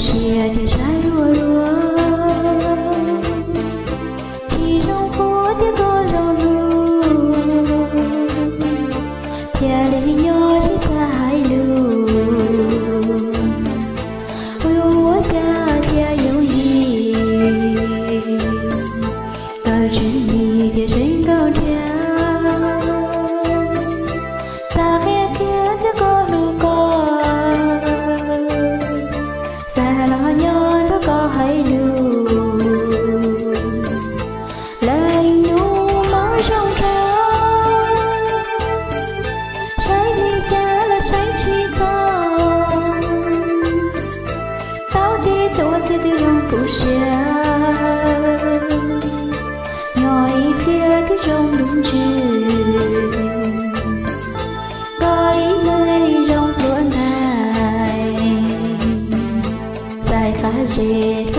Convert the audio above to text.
Siab thiab saib ua luaj, tsis zoo qhuas thiab koj zoo hlub, thiaj li nyob sib xav hais lus, ua cas thiaj yooj yim, tawm tswv yim thiaj seev nkauj thiab. Xav qhia qhia thiab koj hlub koj, xav los nyob nrog koj hais lus. Leej nus mob zoo rau, saib li cas los saib tsis tau, tau tes tuaj xwb twb zoo tu siab, nyob ib pliag twb zoo ntuj ntsws, koj ib leeg zoo pluav ntais, txais qab zes